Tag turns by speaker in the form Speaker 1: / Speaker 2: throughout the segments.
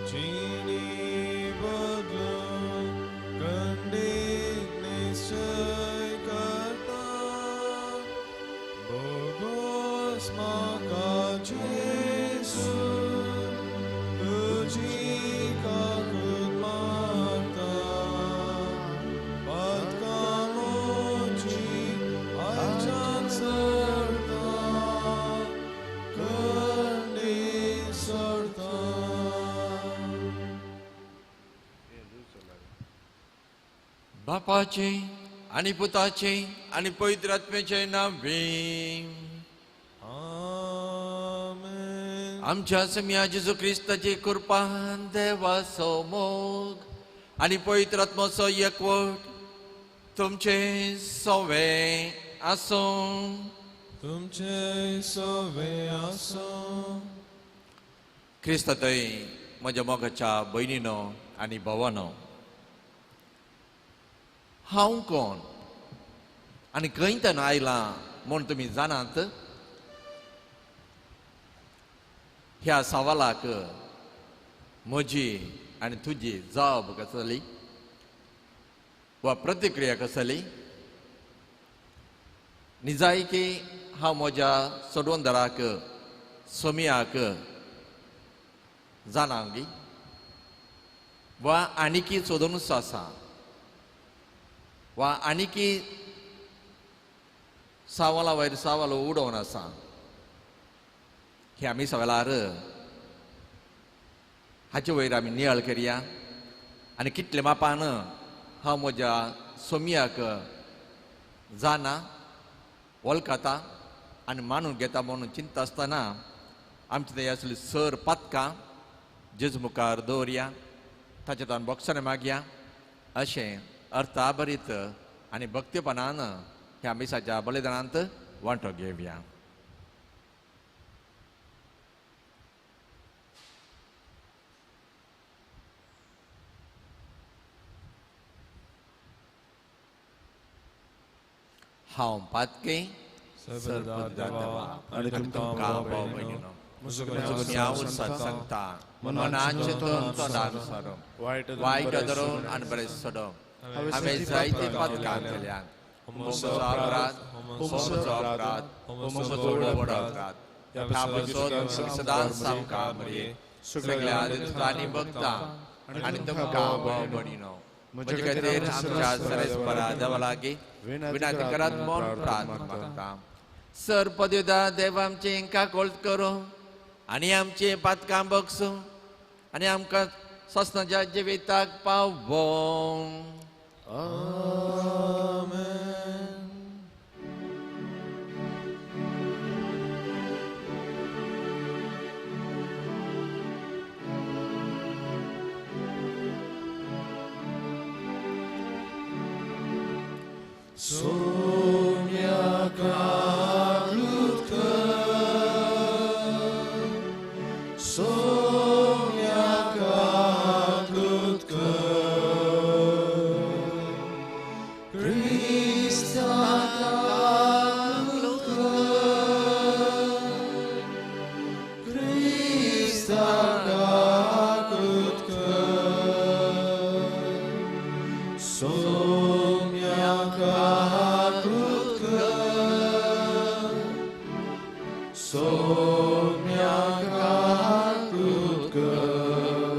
Speaker 1: जिणी बदलून खंडीत निश्चय करता बोगोस म्हाका जेजू तुजी काकूत मागता पातकां म्हजी आयच्यान सरता खंडीत सोडता.
Speaker 2: बापाचे आनी पुताचे आनी पवित्र आत्म्याचे नांवे.
Speaker 1: आमेन.
Speaker 2: आमच्या समिया जेजू क्रिस्ताची कृपा, देवाचो मोग आनी पवित्र आत्माचो एकवट तुमचे सवे आसूं.
Speaker 1: तुमचे सवे आसूं.
Speaker 2: क्रिस्तातय म्हज्या मोगाच्या भयणीनो आनी भावानो, हांव कोण आनी खंयच्यान आयलां म्हूण तुमी जाणात? ह्या सवालाक म्हजी आनी तुजी जाप कसली वा प्रतिक्रिया कसली? निजायकी हांव म्हज्या सोडवंदराक सोमियाक जाणा गी वा आनीकी सोदूनच आसा वा आनीकी सावाला वयर सावालो उडोवन आसा. हे आमी सवालार हाचे वयर आमी नियाळ करया आनी कितले मापान हांव म्हज्या सोमियाक जाणा वळखता आनी मानून घेता म्हणून चिंता आसतना आमचे थंय आसली सर पातकां जेजू मुखार दवरया, ताचे तान बोगसणें मागया. अशें अर्थाभरीत आनी भक्तीपणान ह्या मिसाच्या बलिदानांत वांटो घेवया. हांव पातके
Speaker 1: आनी तुमकां भयणीनो
Speaker 2: सांगता मनाचें तोंडान सोडप, वायट धरून आनी बरें सोडप. हांवें जायतीं पातकां केल्यात. म्हजो अपराध, म्हजो अपराध, म्हजो व्हड अपराध. ह्या पासून सदांच सामकार मरये सगळ्या आनी भक्तां आनी तुमकां भाव भयणीनो म्हजे खातीर आमच्या सरेस्परा देवा लागीं विनंती करात म्हूण प्रार्थना मागता. सर पदव्युदा देव आमचें काकोळ करूं आनी आमचें पातकां बगसूं आनी आमकां सस्नाच्या जिविताक पावों.
Speaker 1: आमेन. सोम्या काकूत कर, सोम्या काकूत कर, क्रिस्ता काकूत कर, क्रिस्ता काकूत कर, सोम्या काकूत कर, सोम्या काकूत कर.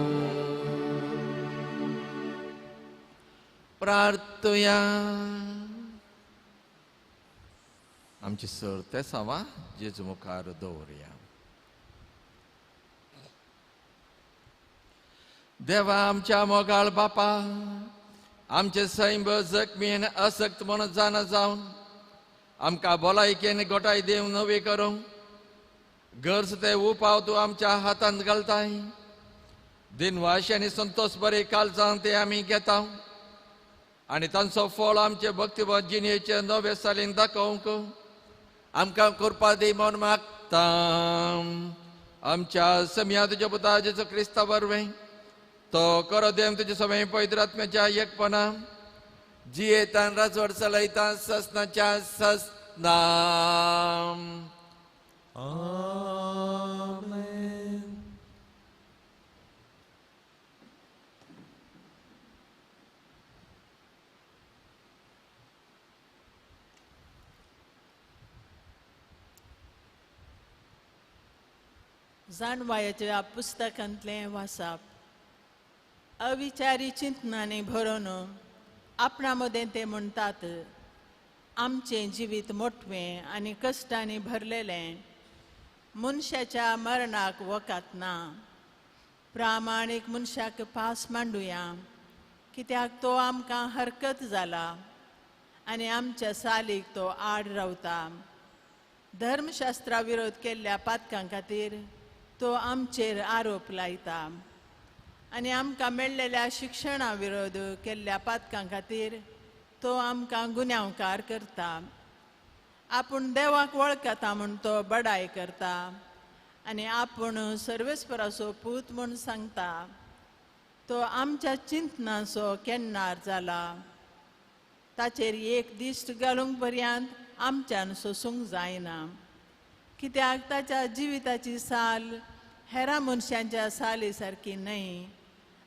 Speaker 2: प्रार्थुया. आमची सर ते सावा जेजू मुखार दवरया. देवा आमच्या मोगाळ बापा, आमचे सैम जखमी आनी असक्त म्हणून जाणा जावन आमकां भलायकेन गोठाय दिवन नवी करूंक गरज ते उपाव तूं आमच्या हातांत घालताय. दिनवाशी आनी संतोश बरे कालजान ते आमी घेता आनी तांचो फळ आमचे भक्तिभाव जिणेचे नवे सालीन दाखोवंक आमकां कृपा दी म्हूण मागता. आमच्या समिया तुज्या पुता जेजू क्रिस्ता वरवीं तो करो देव तुजे सगळें पवित्र आत्म्याच्या एकपणा जियेतान राजवट चलयता ससनाच्या ससना.
Speaker 1: आमेन.
Speaker 3: जाणवायेच्या पुस्तकांतलें वाचप. अविचारी चिंतनांनी भरून आपणा मदें ते म्हणटात, आमचें जिवीत मोटवें आनी कश्टांनी भरलेलें, मनशाच्या मरणाक वकात ना. प्रामाणीक मनशाक पास मांडुया, कित्याक तो आमकां हरकत जाला आनी आमच्या सालीक तो आड रावता. धर्मशास्त्रा विरोध केल्ल्या पातकां खातीर तो आमचेर आरोप लायता आनी आमकां मेळ्ळेल्या शिक्षणा विरोध केल्ल्या पातकां खातीर तो आमकां गुन्यांवकार करता. आपूण देवाक वळखता म्हूण तो बडाय करता आनी आपूण सर्वेस्पराचो पूत म्हूण सांगता. तो आमच्या चिंतनाचो केन्नार जाला. ताचेर एक दिश्ट घालूंक पर्यंत आमच्यान सोसूंक जायना, कित्याक ताच्या जिविताची साल हेरां मनशांच्या साली सारकी न्हय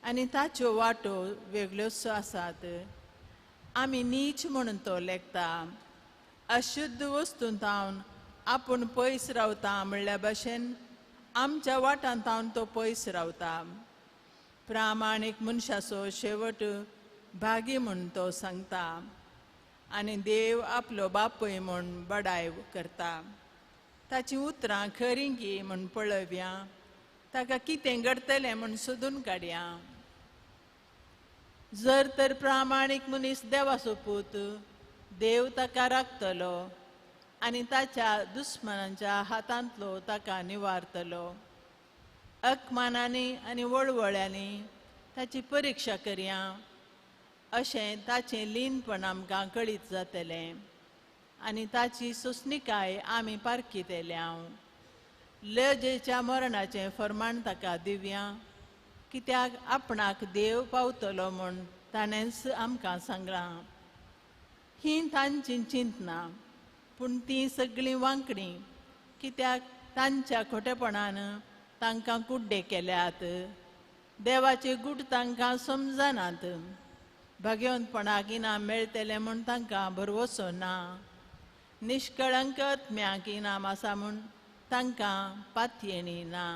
Speaker 3: आनी ताच्यो वाटो वेगळ्योच आसात. आमी नीच म्हणून तो लेखता. अशुद्ध वस्तूं थावन आपूण पयस रावता म्हणल्या भशेन आमच्या वाटांत थावन तो पयस रावता. प्रामाणीक मनशाचो शेवट भागी म्हूण तो सांगता आनी देव आपलो बापूय म्हूण बडाय करता. ताचीं उतरां खरीं गी म्हूण पळोवया, ताका कितें घडटलें म्हूण सोदून काडया. जर तर प्रामाणीक मनीस देवाचो पूत, देव ताका राखतलो आनी ताच्या दुस्मनांच्या हातांतलो ताका निवारतलो. अकमानांनी आनी वळवळ्यांनी ताची परिक्षा करया, अशें ताचें लीनपण आमकां कळीत जातलें आनी ताची सोंसणीकाय आमी पारखितल्या. लजेच्या मरणाचें फर्माण ताका दिवया, कित्याक आपणाक देव पावतलो म्हूण ताणेंच आमकां सांगलां. हीं तांचीं चिंतनां, पूण तीं सगळीं वांकडी, कित्याक तांच्या खोटेपणान तांकां कुड्डे केल्यात. देवाचे गूट तांकां समजनात. भाग्यवंतपणाक इनाम मेळटलें म्हूण तांकां भरवसो ना. निश्कळंक आत्म्याक इनाम आसा म्हूण तांकां पातयेणी ना.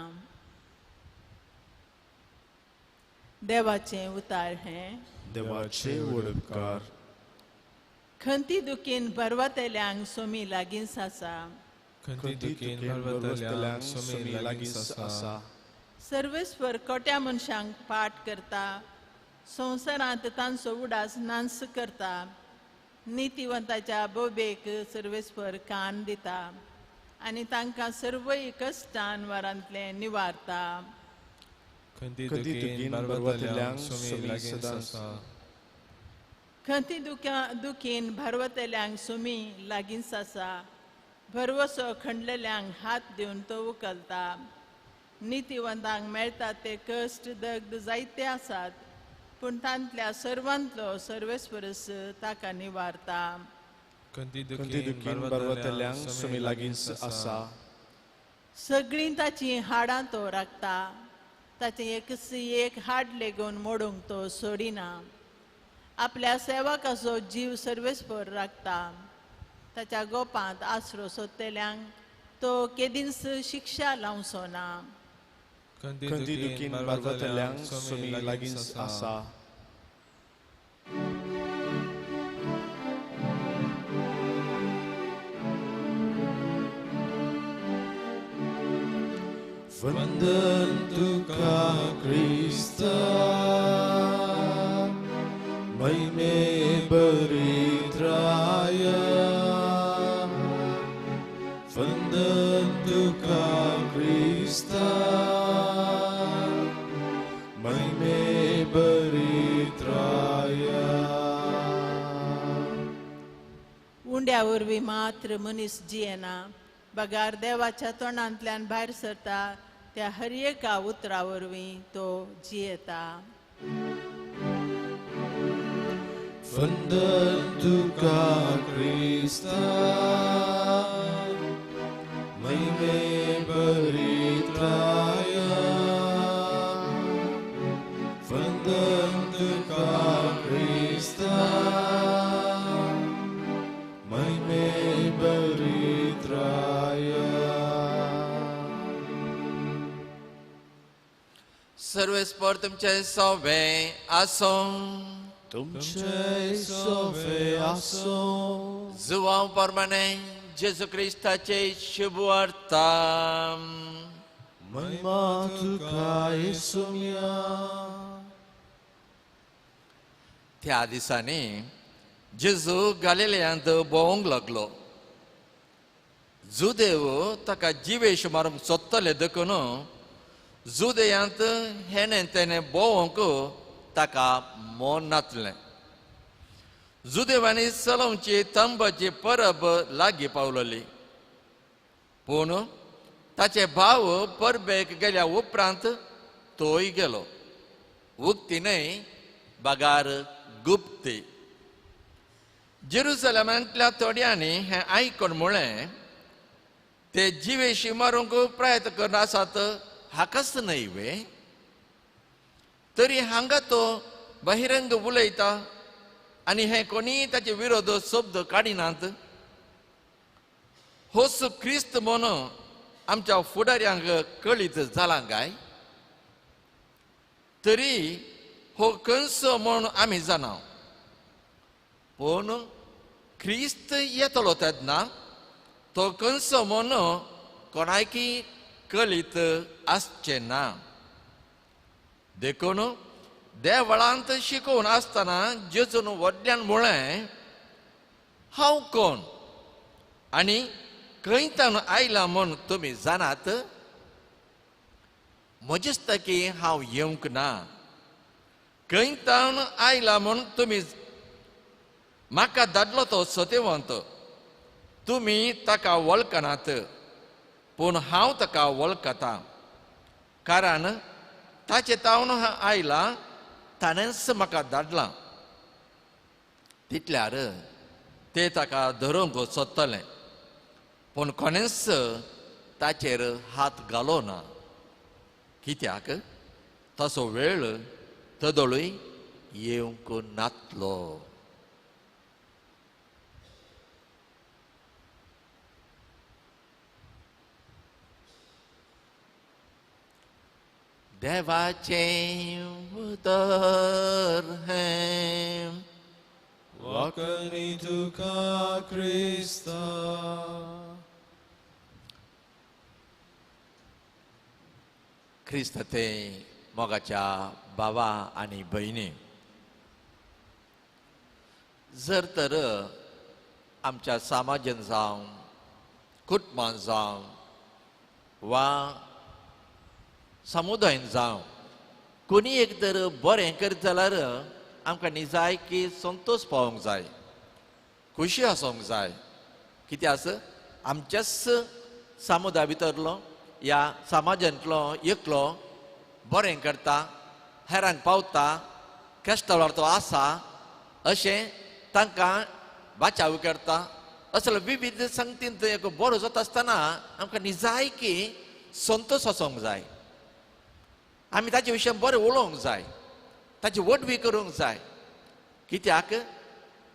Speaker 3: देवाचें उतार हें.
Speaker 1: देवाचे उपकार.
Speaker 3: खंती दुखीन भरवतल्यांक सोमी लागींच आसा.
Speaker 1: खंती दुखीन भरवतल्यांक सोमी लागींच आसा.
Speaker 3: सर्वेस्वर कोट्या मनशांक पाठ करता, संवसारांत तांचो उडास नांस करता. नितिवंताच्या बोबेक सर्वेस्वर कान दिता आनी तांकां सर्वय कश्टान वारांतलें निवारता.
Speaker 1: खंती दुखीन भरवतल्यांक सोमी लागींच आसा.
Speaker 3: खंती दुखीन भरवतल्यांक सोमी लागींच आसा. भरवसो खंडलेल्यांक हात दिवन तो उखलता. नितिवंतांक मेळटा ते कश्ट दग्ध जायते आसात, पूण तांतल्या सर्वांतलो सर्वेस्परस ताका निवारता.
Speaker 1: खंती दुखीन भरवतल्यांक सोमी लागींच आसा.
Speaker 3: सगळीं ताचीं हाडां तो राखता. ताचें एकच एक हाड लेगून मोडूंक तो सोडिना. आपल्या सेवकाचो जीव सर्वेस्पर राखता. ताच्या गोपांत आसरो सोदतल्यांक तो केदींच शिक्षा लावचो ना.
Speaker 1: खंती दुखीन भरवतल्यांक सोमी लागींच आसा. वंदन तुका क्रिस्ता, महिमे बरित्राय. वंदन तुका क्रिस्ता, महिमे बरित्राय.
Speaker 3: उंड्या वरवीं मात्र मनीस जियेना, बगार देवाच्या तोंडांतल्यान भायर सरता त्या हर एका उतरा वरवीं तो जियेता.
Speaker 1: वंदन तुका क्रिस्ता, महिमे बरित्राय. वंदन तुका क्रिस्ता, महिमे बरित्राय.
Speaker 2: सर्वेस्पर तुमचे सोवे आसूं.
Speaker 1: तुमचे सोवे आसूं.
Speaker 2: जुवांव प्रमाणे जेजू क्रिस्ताचे शुभ वार्ता.
Speaker 1: महिमा तुका येसुया.
Speaker 2: त्या दिसांनी जेजू गालिलेयांत भोंवंक लागलो. जुदेव ताका जिवेश मारूंक सोदतले देखून जुदेयांत हेणे तेणे भोंवंक ताका मन नातलें. जुदेवांनी चलोवची तंबाची परब लागीं पावलली. पूण ताचे भाव परबेक गेल्या उपरांत तोय गेलो. उक्ती न्हय बगार गुप्ती. जेरुसलेमांतल्या थोड्यांनी हें आयकून म्हळें, ते जिवेशी मारूंक प्रयत्न करून आसात हाकाच न्हय वे? तरी हांगा तो बहिरंग उलयता आनी हे कोणीय ताचे विरोध शब्द काडिनात. होच क्रिस्त म्हूण आमच्या फुडाऱ्यांक कळीत जाला काय? तरी हो कंस म्हूण आमी जाणा. पूण क्रिस्त येतलो तेन्ना तो कंस म्हूण कोणायकी कळीत आसचें ना. देखून देवळांत शिकोवन आसतना जेजून व्हडल्यान म्हळें, हांव कोण आनी खंयच्यान आयला म्हूण तुमी जाणात? म्हजेच की हांव येवंक ना. खंयच्यान आयला म्हूण तुमी म्हाका धाडलो तो सतेवंत. तुमी ताका वळखनात, पूण हांव ताका वळखता. कारण ताचे तावन आयला ताणेंच म्हाका धाडला. तितल्यार ते ताका धरूंक सोदतले, पूण कोणेंच ताचेर हात घालो ना. कित्याक तसो वेळ तदळूय येवंक नातलो. देवाचें उतर हें.
Speaker 1: वाकणी तुका क्रिस्ता.
Speaker 2: क्रिस्त ते मोगाच्या बाबा आनी भयणी, जर तर आमच्या समाजान जावं, कुटुंबान जावं वा समुदायन जावं कोणी एक तर बरें करीत जाल्यार आमकां निजाय की संतोश पावोंक जाय, खुशी आसूंक जाय. कित्याक आसा आमच्याच समुदाय भितरलो ह्या समाजांतलो एकलो बरें करता, हेरांक पावता, कश्टावर तो आसा अशें तांकां बाचाव करता. असलो विविध संगतींत एक बरो जाता आसतना आमकां निजाय की संतोश आसूंक जाय. आमी ताचे विशय बरें उलोवंक जाय, ताची वडवी करूंक जाय. कित्याक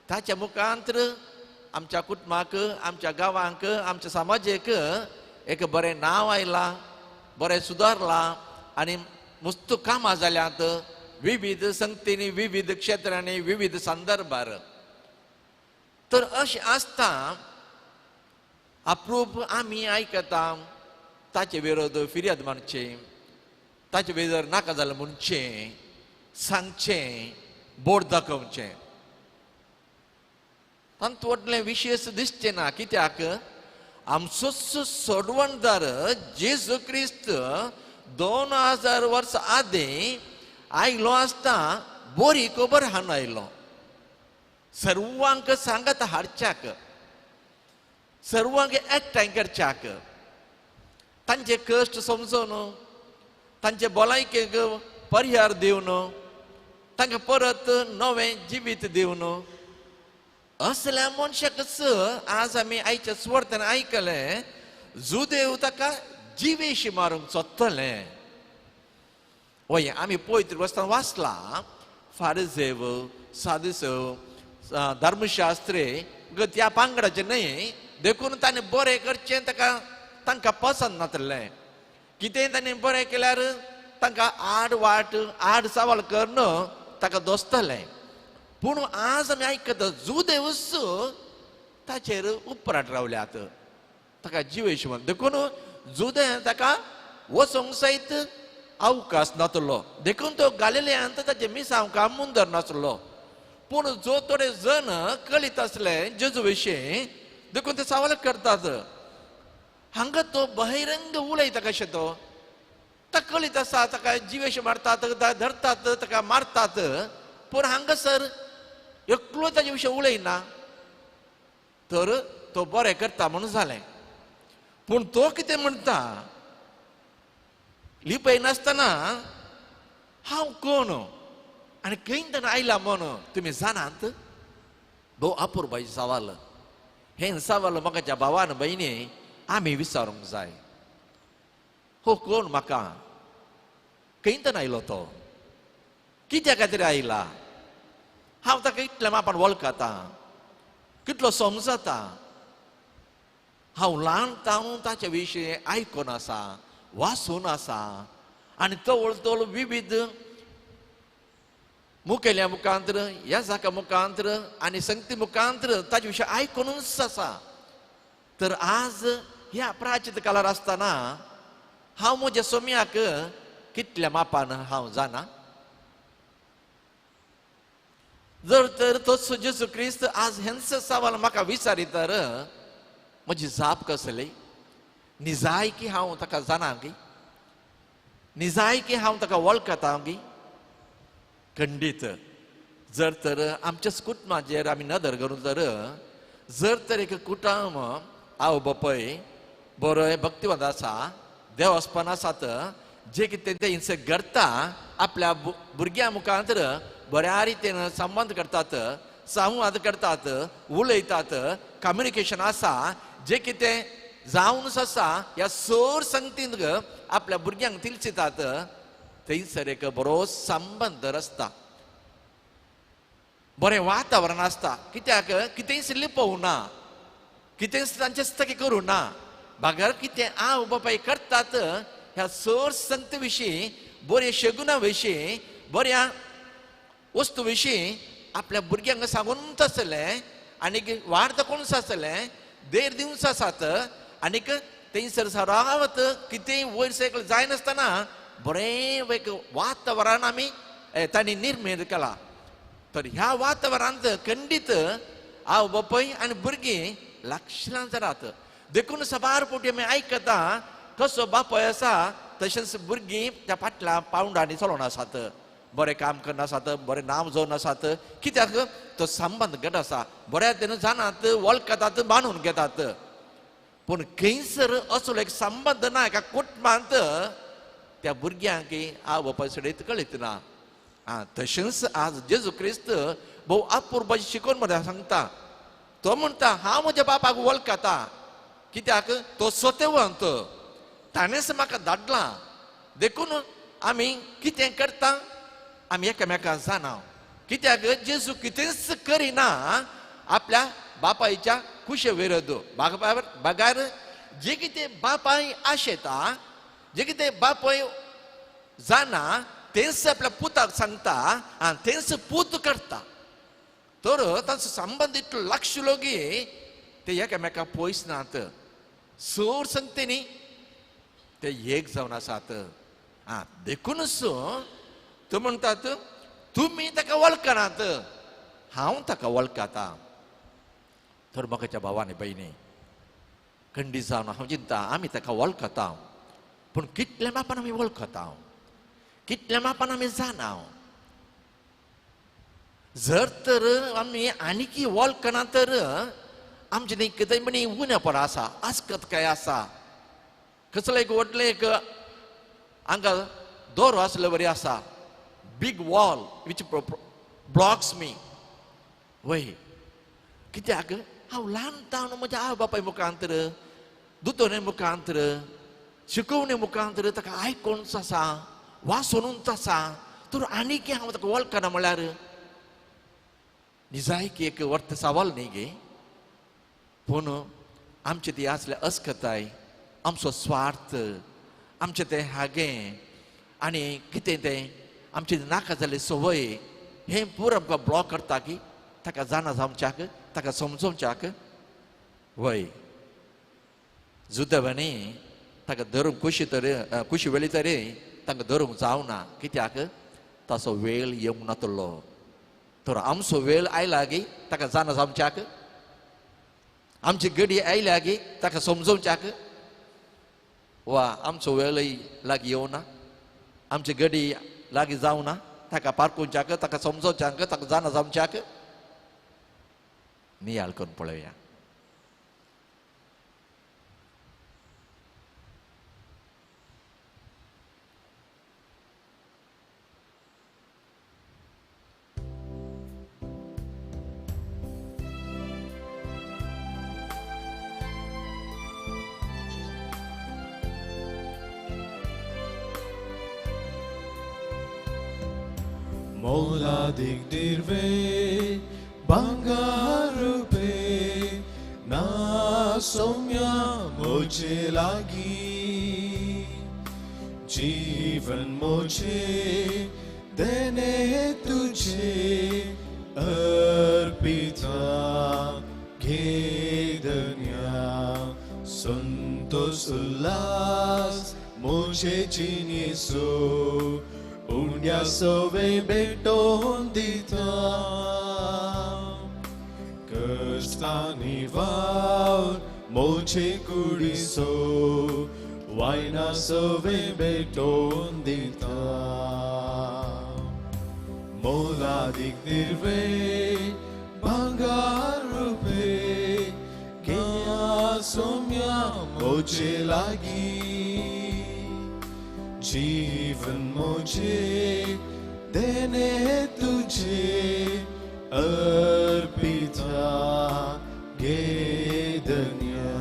Speaker 2: ताच्या मुखांतर आमच्या कुटुंबाक, आमच्या गांवांक, आमच्या समाजेक एक बरें नांव आयलां, बरें सुदारलां आनी मस्त कामां जाल्यांत विविध संगतींनी, विविध क्षेत्रांनी, विविध संदर्भार. तर अशें आसता अप्रूप आमी आयकता ताचे विरोध फिर्याद मारचे, ताचे विरोध नाका जालें म्हणचें, सांगचें, बोर्ड दाखोवचें. तांतूत व्हडलें विशेश दिसचें ना. कित्याक आमचोच सोडवणदार जेजू क्रिस्त 2000 वर्सां आदीं आयलो आसता बरी खबर हाडून आयलो. सर्वांक सांगत हाडच्याक, सर्वांक एकठांय करच्याक, तांचे कश्ट समजून, तांचे भलायकेक परिहार दिवन, तांकां परत नवें जिवीत दिवन. असल्या मनशाकच आज आमी आयच्या सुवार्थान आयकलें जुदेव ताका जिवेशी मारूंक सोदतलें. वय आमी पवित्र ग्रंथान वाचलां, फारिजेव, सादुसेव, धर्मशास्त्री त्या पांगडाचें न्हय, देखून ताणें बरें करचें ताका तांकां पसंत नातलें. कितेंय ताणें बरें केल्यार तांकां आड वाट आड सवाल करून ताका दोसतलें. पूण आज आमी आयकता जुदेवूच ताचेर उपराट रावल्यात, ताका जिवेश म्हण. देखून जुदे ताका वचोंक सयत अवकाश नातलो, देखून तो गालिलियांत ताचे मिसांव काम मुंदर नासलो. पूण जो थोडे जण कळीत आसले जेजू विशीं, देखून ते सवाल करतात, हांगा तो बहिरंग उलयता कशें तो ताका कळीत आसा, ताका जिवेश मारतात, धरतात, ताका मारतात, पूण हांगासर एकलो ताजे विशीं उलयना, तर तो बरें करता म्हणून जालें. पूण तो कितें म्हणटा, लिपयनासतना हांव कोण आनी खंयच्यान आयला म्हूण तुमी जाणात. भोव अपुरबायेचें सवाल हें. सवाल म्हाकाच्या भावान भयणी आमी विचारूंक जाय, हो कोण म्हाका, खंयच्यान आयलो तो, कित्या खातीर आयला, हांव ताका इतलें मापान वळखता, कितलो समजता, हांव ल्हान तावन ताचे विशीं आयकून आसा, वाचून आसा, आनी तवळ तवळ विविध मुखेल्या मुखांत्र, ह्या जाका मुखांत्र आनी संगती मुखांत्र ताचे विशीं आयकुनूच आसा. तर आज ह्या प्राचीत काळार आसतना हांव म्हज्या सोम्याक कितल्या मापान हांव जाणा. जर तर तोच जेजू क्रिस्त आज हेंच सवाल म्हाका विचारी तर म्हजी जाप कसली? निजाय की हांव ताका जाणा की, निजाय की हांव ताका वळखता की? खंडीत जर तर आमच्याच कुटुंबाचेर आमी नदर करून तर जर तर एक कुटुंब आवय बापूय बरो भक्तिवंत आसा, देवस्पन आसात, जे कितें ते हिंसे करता आपल्या भुरग्यां मुखांतर बऱ्या रितीन संबंद करतात, संवाद करतात, उलयतात, कम्युनिकेशन आसा, जे कितें जावनच आसा ह्या सोर संगतीन आपल्या भुरग्यांक तिलचितात, थंयसर एक बरो संबंद आसता, बरें वातावरण आसता. कित्याक कितेंच लिपोवना, कितेंच तांचे स्थगी करूं ना, बगर कितें आवय बापाय करतात ह्या सोर संगती विशीं, बऱ्या शगुना विशीं, बऱ्या वस्तू विशीं आपल्या भुरग्यांक सांगूनच आसलें आनीक वार्ता दाखोवनच आसलें, देर दिवंच आसात, आनीक थंयसर सरावत कितेंय वयर सकयल जायनासतना बरें एक वातावरण आमी तांणी निर्मीत केलां. तर ह्या वातावरणांत खंडीत आवय बापूय आनी भुरगीं लक्षांत जातात. देखून साबार फावटी आमी आयकता कसो बापूय आसा तशेंच भुरगीं त्या फाटल्या पावंडांनी चलोवन आसात, बरें काम करना आसात, बरें नांव जावन आसात. कित्याक तो संबंद घट आसा, बऱ्या तेन जाणात, वळखतात, बांदून घेतात. पूण खंयसर असलो एक संबंद ना एका कुटुंबांत त्या भुरग्यांक आवय बापाय सडेत कळीत ना. आं, तशेंच आज जेजू क्रिस्त भोव अपुरबायेची शिकोवन म्हळ्यार सांगता, तो म्हणटा हांव म्हज्या बापाक वळखता, कित्याक तो सत्यवंत, ताणेंच म्हाका धाडला. देखून आमी कितें करता आमी एकामेकां जाणा. कित्याक जेजू कितेंच करिना आपल्या बापायच्या कुशे विरोध बगार जे कितें बापाय आशेता, जे कितें बापाय जाणा तेंच आपल्या पुताक सांगता आनी तेंच पूत करता. तर तांचो संबंद इतलो लागशिल्लो की ते एकामेकां पयस नात, सोर सांगते न्ही ते एक जावन आसात. आं, देखूनच तो म्हणटात तुमी ताका वळखनात, हांव ताका वळखता. तर म्हाकाच्या भावानी भयणी खंडीत जावन हांव चिंता आमी ताका वळखता, पूण कितल्या मापान आमी वळखता, कितल्या मापान आमी जाणा. जर तर आमी आनीकी वळखना तर आमचें न्ही कितें म्हणी उणेपण आसा, आसकत काय आसा, कसलो एक व्हडलें एक हांगा दोरो आसले वरी आसा, big wall which blocks me. वय कित्याक हांव ल्हान तावन म्हज्या आवय बापाय मुखांतर, दोतोरे मुखांतर, शिकोवणे मुखांतर ताका आयकोनच आसा, वाचोनूच आसा, तर आनीक हांव ताका वळखना म्हळ्यार निजायकी एक वर्त सवाल न्ही गे. पूण आमचे ती आसले अस्कताय, आमचो स्वार्थ, आमचें तें हागें, आनी कितें तें आमची नाका जाल्ली संवय हें पूर आमकां ब्लॉक करता की ताका जाणा जावच्याक ताका समजोवच्याक वय जुदेवांनी ताका धरूंक कुशी तरी कुशी वेली तरी तांकां धरूंक जावना कित्याक ताचो वेळ येवंक नातलो तर आमचो वेळ आयला गी ताका जाणा जावच्याक आमची गडी आयल्या गी ताका समजोवच्याक वा आमचो वेळय लागीं येवना आमची गडी लागीं जावना ताका पारखुच्याक ताका समजोवच्याक ताका जाणा जावच्याक नियाळ करून पळोवया.
Speaker 1: मोलादीक दिर्वे भांगर रुपे ना सौम्या मोजे लागी जीवन मोजे देने तुझे अर्पिता घे धन्या संतोष उल्लास मोजे जिनीसो उंड्या सवे भेटोवन दिता कश्टांनी वावर मोजे कुडीसो वायना सवे भेटोवन दिता मोलादीक दिर्वे भांगर रुपे घेया सौम्या मोजे लागी जीवन मुझे देने तुझे अर्पिता घे धन्या.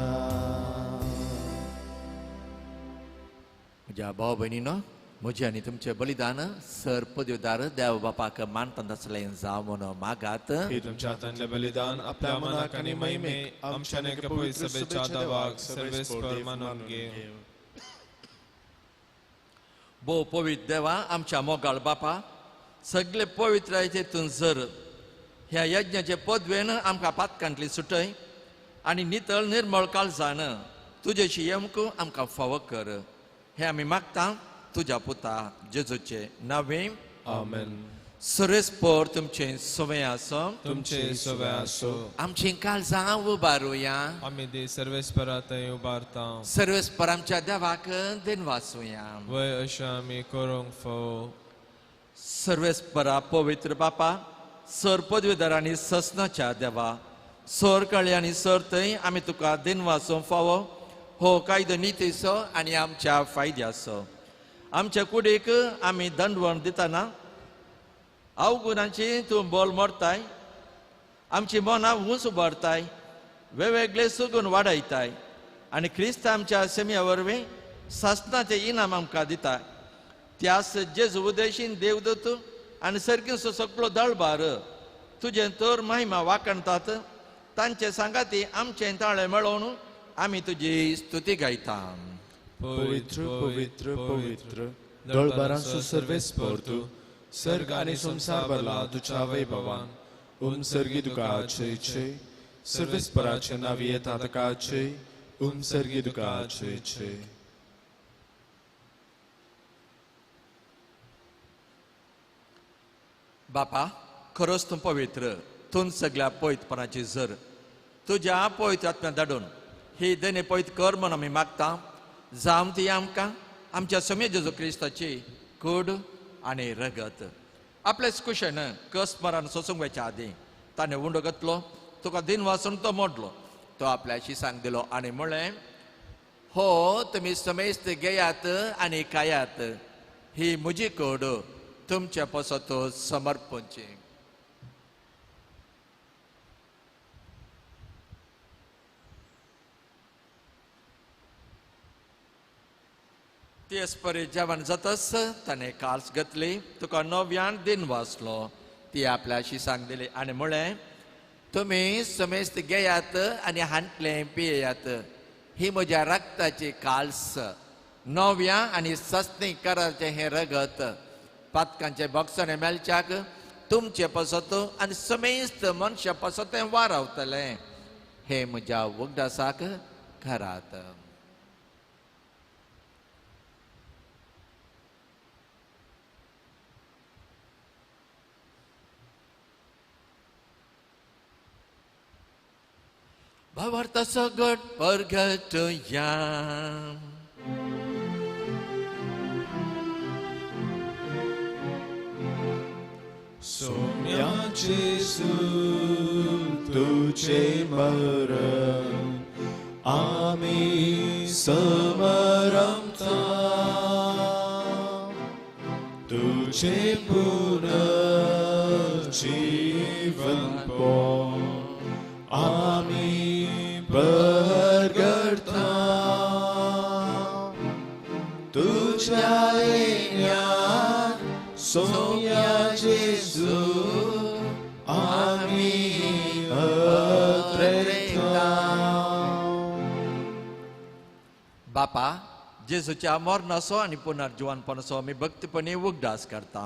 Speaker 2: म्हज्या भाव भयणीनो म्हजें आनी तुमचें बलिदान सर पदवीदार देव बापाक मानता आसलें जावं म्हणून मागात.
Speaker 1: हे तुमच्या हातांतलें बलिदान आपल्या मनाक आनी महिमेक आमच्या आनी एका पवित्र सभेच्या देवाक सर्वेस्पर मानून घे.
Speaker 2: भोव पवित्र देवा आमच्या मोगाळ बापा सगळे पवित्रायचे तूं जर ह्या यज्ञाचे पदवेन आमकां पातकांतली सुटय आनी नितळ निर्मळ काळजान तुजेशी येवंक आमकां फावो कर हें आमी मागता तुज्या पुता जेजूचे नांवे.
Speaker 1: आमेन.
Speaker 2: सर्वेस्पर तुमचें सवय आसो
Speaker 1: तुमचें सवय आसो.
Speaker 2: आमचीं काळजां उबारुया
Speaker 1: आमी ती सर्वेस्परा थंय उबारता
Speaker 2: सर्वेस्पर आमच्या देवाक दिनवासुया
Speaker 1: वय अशें आमी करूंक फावो.
Speaker 2: सर्वेस्परा पवित्र बापा सर पदवीधर आनी ससनाच्या देवा सर कळी आनी सर थंय आमी तुका दिनवासूंक फावो हो कायदो नितीचो आनी आमच्या फायद्याचो. आमच्या कुडीक आमी दंडवण दितना अवगुणांची तूं बोल मोडताय आमची मनां उंच उबारताय वेगवेगळे सुगून वाडयताय आनी क्रिस्त आमच्या सेमया वरवीं सासनाचें इनाम आमकां दिता. त्यास जेजू उदेशीन देवदूत आनी सर्गीचो सगळो दळबार तुजें तर महिमा वाखणतात तांचे सांगाती आमचें ताळे मेळोवन आमी तुजी स्तुती गायता.
Speaker 1: पवित्र पवित्र पवित्र दळबारांचो सर्वेस्पर तूं सर्ग आनी संवसार भरला तुज्या वैभवान. ओम सर्गी तुका आचय छे सर्वेस्पराचे नांव येता ताका आचय ओम सर्गी तुका आचय छे.
Speaker 2: बापा खरोच तूं पवित्र तूं सगळ्या पवित्रपणाची जर तुज्या पवित्र आत्म्या धाडून ही देणे पवित्र कर म्हूण आमी मागता जावं ती आमकां आमच्या समे जेजू क्रिस्ताची कूड आनी रगत. आपलेच कुशेन कस मरान सोसूंक वयच्या आदीं ताणें उंडो घातलो तुका दिन वासून तो मोडलो तो आपल्याशी सांग दिलो आनी म्हळें हो तुमी समेस्त घेयात आनी खायात ही म्हजी कूड तुमच्या पासत समर्पणची. तेच परी जेवण जातच ताणें काल्स घेतली तुका नव्यान दिन वाचलो ती आपल्याशी सांग दिली आनी म्हळें तुमी समेस्त घेयात आनी हांतलें पियेयात ही म्हज्या रक्ताची काल्स नव्या आनी सस्नी कराचें हें रगत पातकांचे बक्षणे मेळच्याक तुमचे पासत आनी समेस्त मनशा पासत तें वारावतलें. हें म्हज्या उगडासाक करात. भावार्थाचो गट परगटया.
Speaker 1: सोम्या जेसू तुझे मरण आमी समरमता, तुझे पुनर्जीवन आमी परगटता, तुझ्या येण्यान सोम्या जेजू आमी अत्रेता.
Speaker 2: बापा, जेजूच्या मरणाचो आनी पुनर्जिवनपणाचो आमी भक्तीपणी उगडास करता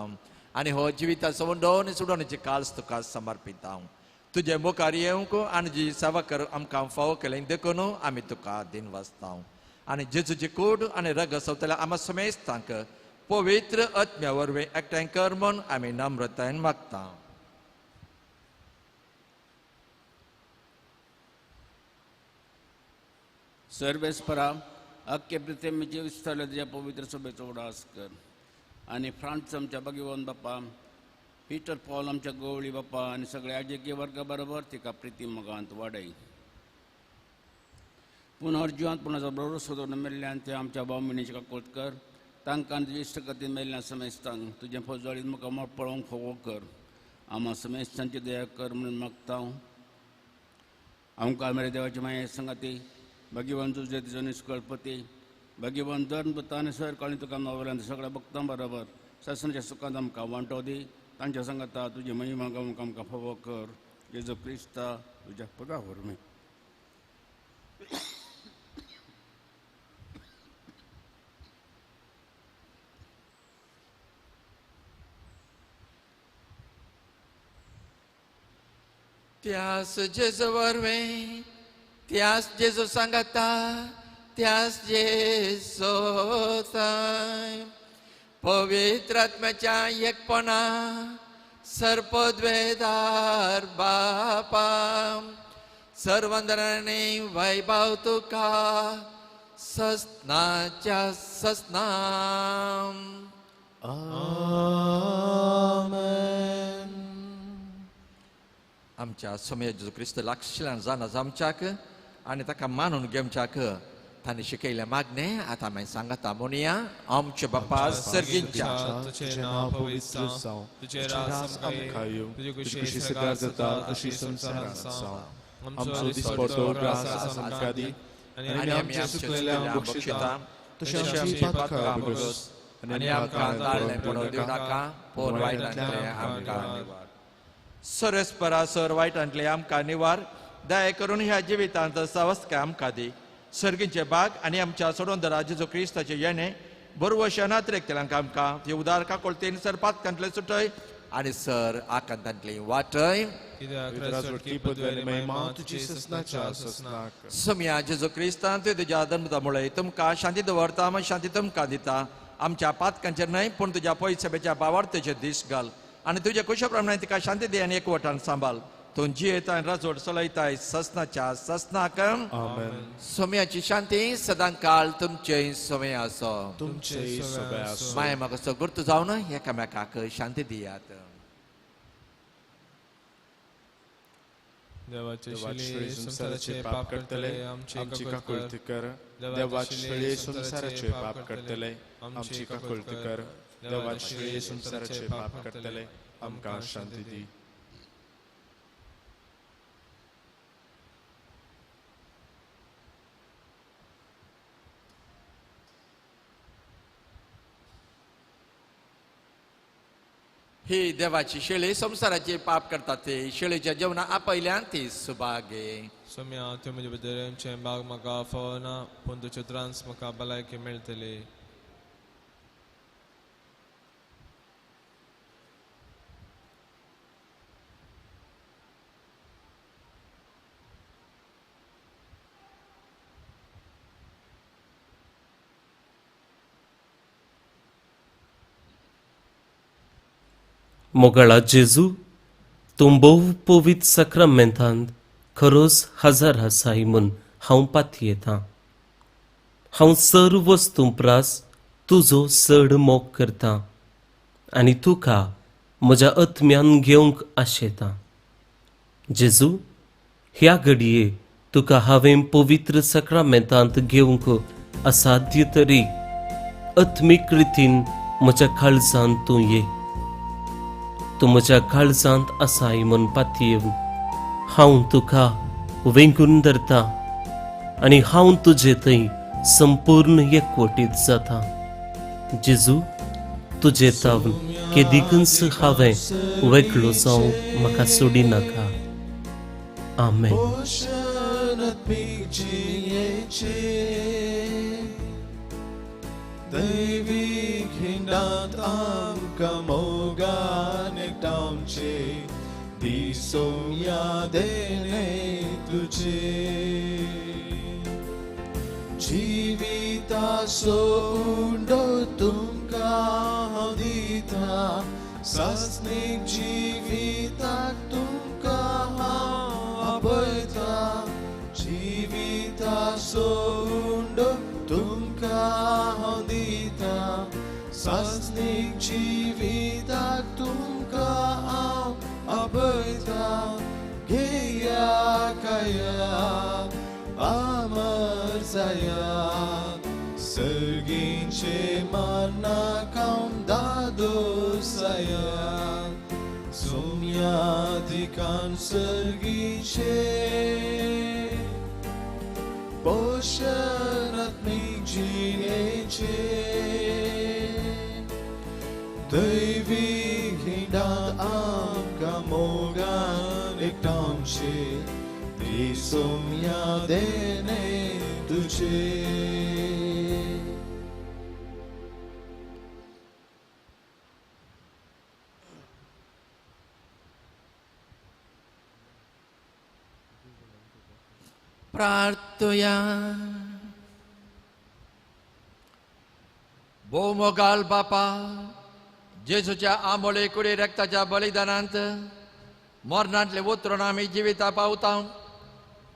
Speaker 2: आनी हो जिविताचो वंडोवन सुडोवण्याची काल्स तुका समर्पिता. तुजे मुखार येवंक आनी जी सेवा कर आमकां फावो केलें देखून आमी तुका दिन वाचता. आनी जेजूची कूड आनी रगत सोंपतल्या आमा समेस्तांक पवित्र आत्म्या वरवीं एकठांय कर म्हूण आमी नम्रतायेन मागता.
Speaker 4: सर्वेस्परा अख्खे पृथ्वीचे विस्तारले तुज्या पवित्र सभेचो उडास कर आनी फ्रांस आमच्या भगवान बापा, पीटर पॉल आमच्या गवळी बापा आनी सगळ्या राजकीय वर्गा बरोबर तिका प्रिती मोगांत वाडय. पुनर्जिवांत पुणाचो बरो सोदून मेल्ल्यान ते आमच्या भाव भयणीची काकूळट कर. तांकां तुजे इश्टगतीन मेल्ल्या समेस्तांक तुजें फौजवाडीत मुखार पळोवंक फावो कर. आमा समेस्तांची दया कर म्हणून मागता. आमकां मेरे देवाची माये संगाती भाग्यवान तुजे तिजो निष्कळपती भाग्यवान धर्म आनी सर काळी तुका नवऱ्यान सगळ्या भक्तां बरोबर सासणाच्या सुखांत आमकां वांटो दी. तांच्या सांगाता तुजी महिमा गावंक आमकां फावो कर. जेजू क्रिस्ता तुज्या पदा वरवीं.
Speaker 2: त्यास जेजू वरवीं, त्यास जेजू सांगाता, त्यास जेजू पवित्र आत्म्याच्या एकपणा सर्पद्वेदार बापा सर्वंदराने वैभव तुका ससनाच्या ससनाम.
Speaker 1: आमेन.
Speaker 2: आमच्या सोम्या जेजू क्रिस्त लागशिल्ल्यान जाणा आमच्याक आनी ताका मानून घेवच्याक तांणी शिकयलें मागणें आतां मागीर सांगता म्हणया. आमचे बापा सर्गींच्या,
Speaker 1: तुझें नांव पवित्र जावं, तुजें राज आमकां येवं, तुजी खुशी स्वर्गार जाता तशी संवसारांत जावं. आमचो दिसपडतो ग्रास आज आमकां दी आनी आमच्या चुकलेल्यांक बक्षिता तशें आमची पातकां भोगस आनी आमकां
Speaker 2: ताळें पडोवंक दिवनाका, पूण वायटांतलें आमकां निवार. सरस्परा सर वायटांतलें आमकां निवार. दया करून ह्या जिवितांत सावस्काय आमकां दी. सर्गींचे बाग आनी आमच्या सोडोंदरा जेजू क्रिस्ताचे येणे बरवश नात्रेकतल्यांक आमकां ती उदार काकोळतीन सर पातकांतले सुटय आनी सर आकांतांतली वाटय. सम्या जेजू क्रिस्तान तुज्या धर्मता मुळे तुमकां शांती दवरता, शांती तुमकां दिता. आमच्या पातकांचेर न्हय पूण तुज्या पयसभेच्या बावार्थेचेर दीस घाल आनी तुज्या कुशा प्रमाणे तिका शांती दी आनी एकवटान सांबाळ. तूं जियेता राजवट चलयताय ससनाच्या ससनाक. सोम्याची शांती सदांकाळ तुमचे सोमे आसो. माय म्हाका गुर्त जावन एकामेकाक शांती दियात.
Speaker 1: देवाचे शिले संवसाराचे पाप करतले आमची काकुळती कर. देवाचे शिले संवसाराचे पाप करतले आमची काकुळती कर. देवाचे शिले संवसाराचे पाप करतले आमकां शांती दी.
Speaker 2: ही देवाची शेळी संवसाराचे पाप करतात ते शेळीच्या जेवणा आपयल्यान ती सुभागे.
Speaker 1: सोम्या तूं म्हजे भितर येवचें भाग म्हाका फावना, पूण तुजे त्रास म्हाका भलायकी मेळटली.
Speaker 5: मोगाळा जेजू, तूं भोव पवित्र साक्रामेंतांत खरोच हजर आसाय म्हूण हांव पातयेतां. हांव सर्व वस्तूं प्रास तुजो चड मोग करतां आनी तुका म्हज्या आत्म्यान घेवंक आशेतां. जेजू, ह्या घडये तुका हांवें पवित्र साक्रामेंतांत घेवंक असाध्य तरी आत्मीक रितीन म्हज्या काळजांत तूं ये. तूं म्हज्या काळजांत आसाय म्हूण पातयेवन हांव तुका वेंगून धरता आनी हांव तुजे थंय संपूर्ण एकवटीत जाता. जेजू, तुजे तावन केदिकूच हांवें वेगळो जावं म्हाका सोडिनाका. आमेन.
Speaker 1: दैवीक हिंडांत आमकां मोगान एकठांवचे दिसोया देणे तुजे. जिविताचो उंडो तुमकां हांव दिता, सासणीक जिविताक तुमकां हांव आपयता. जिविताचो उंडो तुमकां हांव दिता, सासणीक जिविताक तुमकां हांव आपयता. घेया काया अमर जाया, सर्गींचे मरणाक हांव दादोस जाया. सोम्या दिकान सर्गींचे पोशण आत्मीक जिणेचें, दैवीक हिंडांत आमकां मोगान एकठांवचे दिसोया देणे तुजे.
Speaker 2: प्रार्थया. भोव मोगाल बापा, जेजूच्या आंबोळे कुडी रक्ताच्या बलिदानांत मरणांतले उतरून आमी जिविता पावता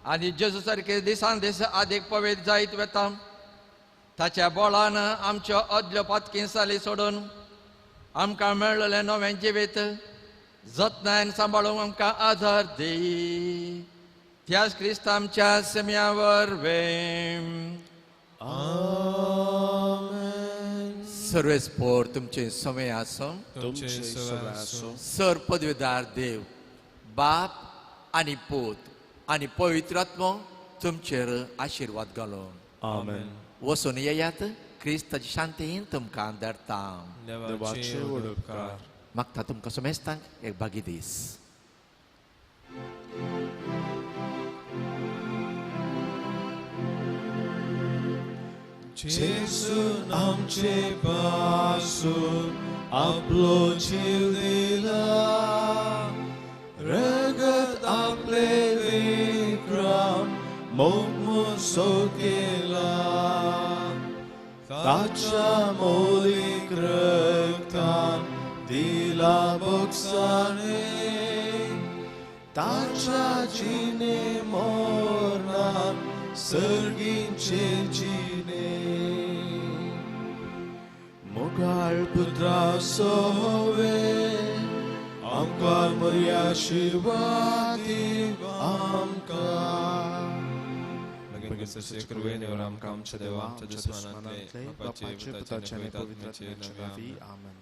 Speaker 2: आनी जेजू सारके दिसान दीस आदीक पवित्र जायत वता. ताच्या बळान आमच्यो अदल्यो पातकी साली सोडून आमकां मेळ्ळें नवें जिवीत जतनायन सांबाळूंक आमकां आधार दी. त्याच क्रिस्त आमच्या सेम्यावर वेम. सर्वेस्पोर तुमचे समय आसो. सर पदवीदार देव बाप आनी पूत आनी पवित्र आत्मो तुमचेर आशिर्वाद घालो.
Speaker 1: आमेन.
Speaker 2: वचून येयात, क्रिस्ताची शांतीन तुमकां धाडटा. मागता तुमकां समेस्तांक एक भागी दीस.
Speaker 1: जेजून आमचे पासून आपलो जीव दिला, रगत आपले विक्रम मोग मुसो केला. ताच्या मोलीक रक्तान दिला बोगसाणे, ताच्या जिणे मोरणान सर्गींचे जिणे. मोगाळ पुत्रा सोवे आमकां बरी आशिर्वाद आमकां. आमच्या देवा, आमच्या दुस्मानांतले, बापाचे, पुताचे आनी पवित्र आत्म्याचे नांवान. आमेन.